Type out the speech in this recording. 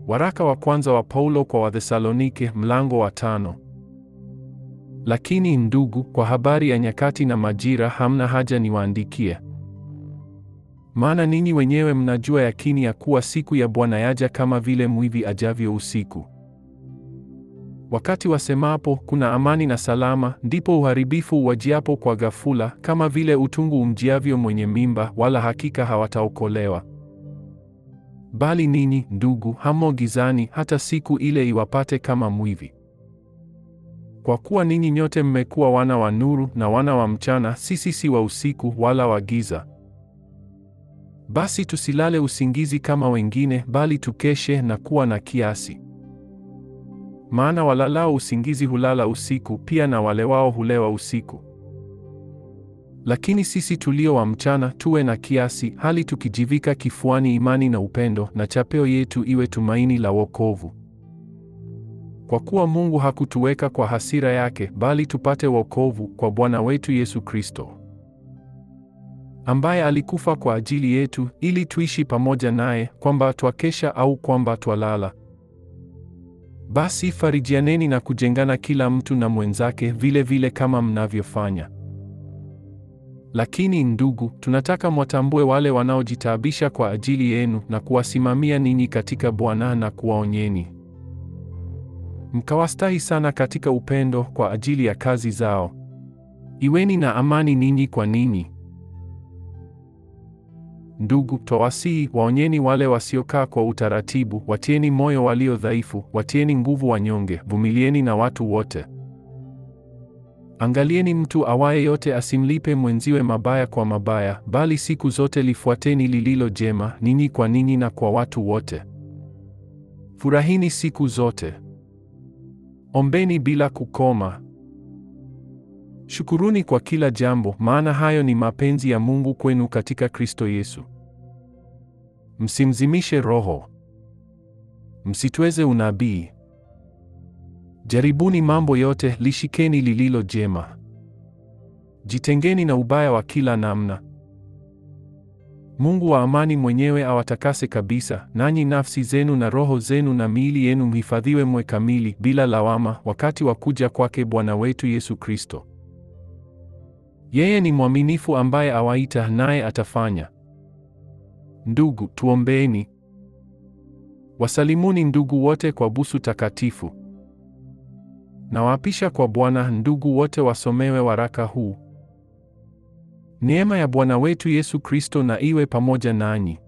Waraka wa kwanza wa Paulo kwa Wathesalonike mlango wa 5. Lakini ndugu, kwa habari ya nyakati na majira hamna haja niwaandikie. Maana ninyi wenyewe mnajua yakini ya kuwa siku ya Bwana yaja kama vile mwivi ajavyo usiku. Wakati wasemapo kuna amani na salama, ndipo uharibifu uwajiapo kwa ghafula, kama vile utungu umjiavyo mwenye mimba, wala hakika hawataokolewa. Bali ninyi, ndugu, hamo gizani, hata siku ile iwapate kama mwivi. Kwa kuwa ninyi nyote mmekuwa wana wa nuru na wana wa mchana, sisi si wa usiku wala wa giza. Basi tusilale usingizi kama wengine, bali tukeshe na kuwa na kiasi. Maana walalao usingizi hulala usiku, pia na walewao hulewa usiku. Lakini sisi tulio wa mchana tuwe na kiasi, hali tukijivika kifuani imani na upendo, na chapeo yetu iwe tumaini la wokovu. Kwa kuwa Mungu hakutuweka kwa hasira yake, bali tupate wokovu kwa Bwana wetu Yesu Kristo, ambaye alikufa kwa ajili yetu, ili tuishi pamoja naye, kwamba twakesha au kwamba twalala. Basi farijianeni na kujengana kila mtu na mwenzake, vile vile kama mnavyofanya. Lakini ndugu, tunataka mwatambue wale wanaojitaabisha kwa ajili yenu na kuwasimamia ninyi katika Bwana na kuwaonyeni. Mkawastahi sana katika upendo kwa ajili ya kazi zao. Iweni na amani ninyi kwa ninyi. Ndugu, twawasihi, waonyeni wale wasiokaa kwa utaratibu, watieni moyo walio dhaifu, watieni nguvu wanyonge, vumilieni na watu wote. Angalieni mtu awaye yote asimlipe mwenziwe mabaya kwa mabaya, bali siku zote lifuateni lililo jema, ninyi kwa ninyi na kwa watu wote. Furahini siku zote. Ombeni bila kukoma. Shukuruni kwa kila jambo, maana hayo ni mapenzi ya Mungu kwenu katika Kristo Yesu. Msimzimishe Roho. Msitweze unabii. Jaribuni mambo yote, lishikeni lililo jema. Jitengeni na ubaya wa kila namna. Mungu wa amani mwenyewe awatakase kabisa, nanyi nafsi zenu na roho zenu na miili yenu mhifadhiwe mwe kamili bila lawama, wakati wa kuja kwake Bwana wetu Yesu Kristo. Yeye ni mwaminifu ambaye awaita, naye atafanya. Ndugu, tuombeeni. Wasalimuni ndugu wote kwa busu takatifu. Nawaapisha kwa Bwana ndugu wote wasomewe waraka huu. Neema ya Bwana wetu Yesu Kristo na iwe pamoja nanyi.